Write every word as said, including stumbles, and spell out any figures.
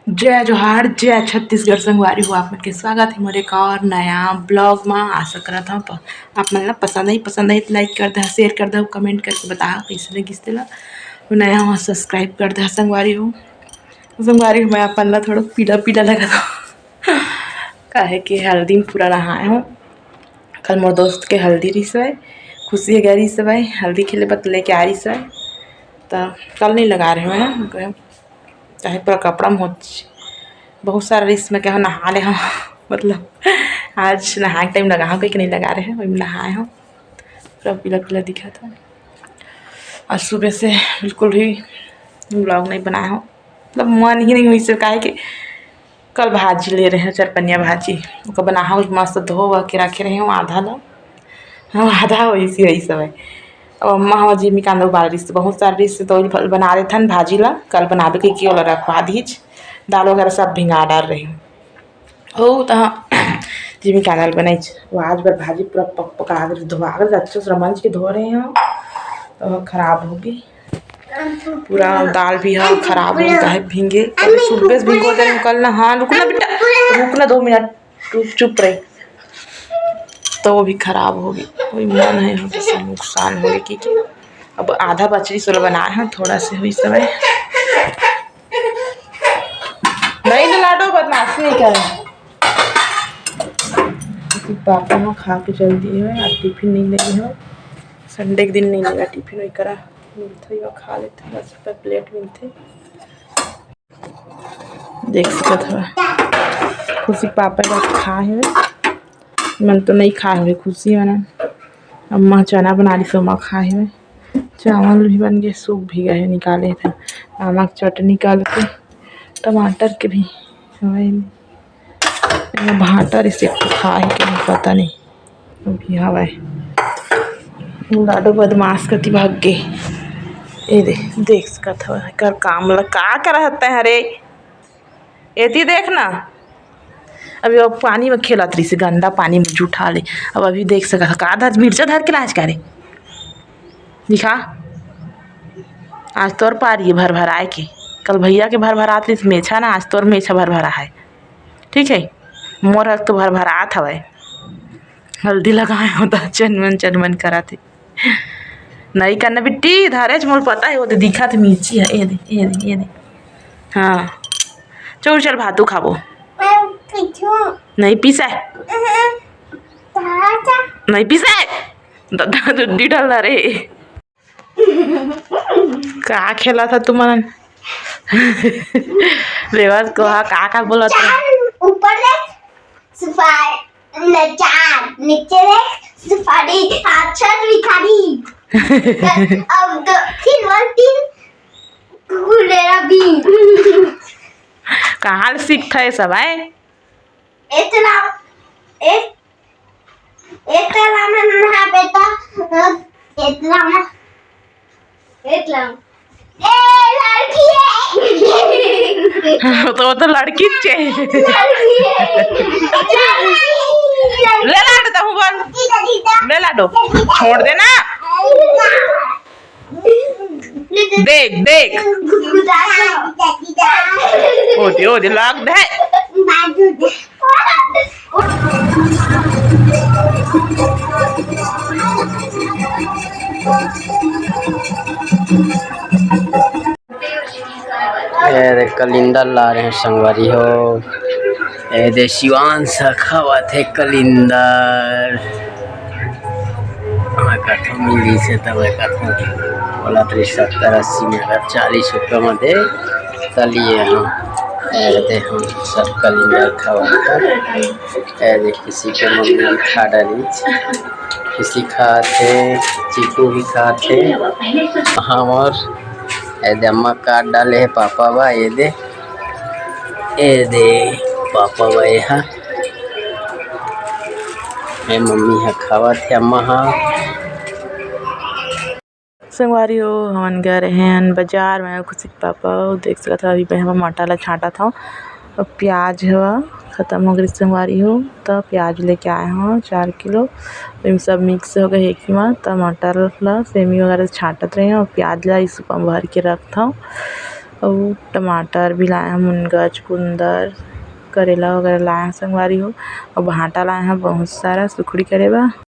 जय जोहार, जय छत्तीसगढ़ संगवारी हो, आप मन के स्वागत हे मोर एक और नया vlog मा। आशा करत हव प-, आप मन ला पसंद आही, पसंद आही त like कर दहा, share कर दहा, comment करके बताहा कइसे लगिस तेला। नया हो subscribe कर दहा संगवारी हो। संगवारी हो, मैं अपन ला थोड़ा पीला पीला लगत हव काहे कि हल्दी में पूरा नहाए हव। कल मोर दोस्त के हल्दी रिहिस हवय, खुशी ह गे रिहिस हवय हल्दी खेले बर, त लेके आ रिहिस हवय, त कल नइ लगा रहे हवय, चाहे पूरा कपड़ा में होच, बहुत सारा रिहिस, मैं कहा नहा ले हव मतलब आज नहाए के time लगा हव, कहिके नइ लगा रहे हव, ओही में नहाए हव, पूरा पीला पीला दिखत हव। आज सुबह से बिल्कुल भी vlog नइ बनाए हव, मतलब मन ही नइ होइस, काहे कि कल भाजी ले रहे हव, चरपनिया भाजी, ओकर बनाहव, मस्त धो वा के रखे रहे हव आधा ला, हाँ, आधा वइसे रहिस हवय। अब अम्मा ह जिमी कांदा उबाल रिहिस, बहुत सारा रिहिस, त ओला बना देथन भाजी ला, कल बनाबे कहिके ओला रखवा दिहिस। दाल वगैरह सब भिंगा डार रहे हव। ओ तहाँ जिमी कांदा ल बनाइस, वो आज बर भाजी पूरा पक पका के धोआ के, अच्छा से रमंज के धो रहे हव, तो खराब होगे। पूरा दाल भी ह खराब हो गे हे, भींगे। कल सुबह से भिंगो दे रहे हव, कल ना, हाँ, रुक ना बेटा, रुक ना दो मिनट, चुप, चुप रही। तो वो भी खराब होगे, कोई मन हे, हाँ, किसी नुकसान होगे कि, कि अब आधा बचरी सोला बनाए हव, थोड़ा से होइस हवय। नहीं तो लाडो बदमाशी नहीं करे। पापा ह खा के चल दिए हवय, आज टिफिन नइ ले गे हवय, Sunday के दिन नइ लेगा टिफिन, वही करा मिलथे, वो खा लेथे, दस रुपया plate मिलथे। देख सकत हव, खुशी पापा ह खाए हवय, मैं तो नइ खाए हवय, खुशी मन। अम्मा चना बना रही, तो अम्मा खाए हवय। चावल भी बन गे, सूप भी गे हे, निकाले थे नमक चटनी निकाल के, टमाटर के भी हवय। एमा भांटा रिहिस, एक ठो खा हे कि नहीं, पता नहीं। अभी हवय। लाडो बदमाश कति भाग गे। ए दे, देख सकत हव, एकर काम ल का करत हे रे? एती देख ना। अभी वो पानी में खेलत रहिस, गंदा पानी में जूठा ले। अब अभी देख सकत हव, का धर, मिर्चा धर के लाज का रे? दिखा, आज तोर पारी हे भरभराए के। कल भैया के भरभरात रहिस मेछा ना, आज तोर मेछा भरभरा हे। ठीक हे, मोर हक तो भरभरात हवय। हल्दी लगाए हव त चनमन चनमन करत हे। नइ करना बिट्टी, धरेच मोला पता हे, वो दे दिखत हे मिर्ची हे, ए दे, ए दे, ए दे। हाँ, चल, चल भातू खाबो। नइ पीसाय। नइ पीसाय। ददा दुड्डी डल रे। का खेलत हव तुमन? देवास को हा, का का बोलत हव? चार ऊपर देख, सुपारी, न, चार नीचे देख, सुपारी, पाछल भिखारी। अब दो, तीन, वन, तीन, कुकुर ले रहा बीन। कहाँ ले सीखत हे सब, आय? इतना, एक एतला मन हा बेटा, एतला मन, एतला मन। ए, लड़की हे। तो वो तो लड़की चे। लड़की हे। ले लाडो, तहूँ बोल। ले लाडो, छोड़ दे ना। देख, देख। ओ दे, ओ दे, लाग दे। ए दे, कलिंदर ला रहे हव संगवारी हो। ए दे, शिवांश खावत हे कलिंदर। मैं कथों मिलिस हे, त मैं कथों बोलत रहिस सत्तर अस्सी में, अगर चालीस रुपया में दे, त लिए हव। ए दे, हम सब कलिंदर खावत हन। ए दे, किसी के मम्मी खा डालिस, किसी खात हे, चीकू भी खात हे। हमर ए दे, अम्मा काट डाले हे पापा बा, ए दे, ए दे, पापा बा, ए हा, ए मम्मी हा खावत हे, अम्मा हा। संगवारी हो, हमन गे रहेन बाजार में, खुशी के पापा, अउ देख सकत हव, अभी मैं ह मटर ला छांटत हव, अउ प्याज हव खतम हो गे संगवारी हो, त प्याज लेके आए हव चार किलो, एम सब mix हो गे एक ही मा, त मटर ला सेमी वगैरह छांटत रहे हव, प्याज ला इस में भर के रखत हव। अउ टमाटर भी लाए हे, मुनगा, चुकंदर, करेला वगैरह लाए हे संगवारी हो। अउ भांटा लाए हे बहुत सारा सुखड़ी करे बर।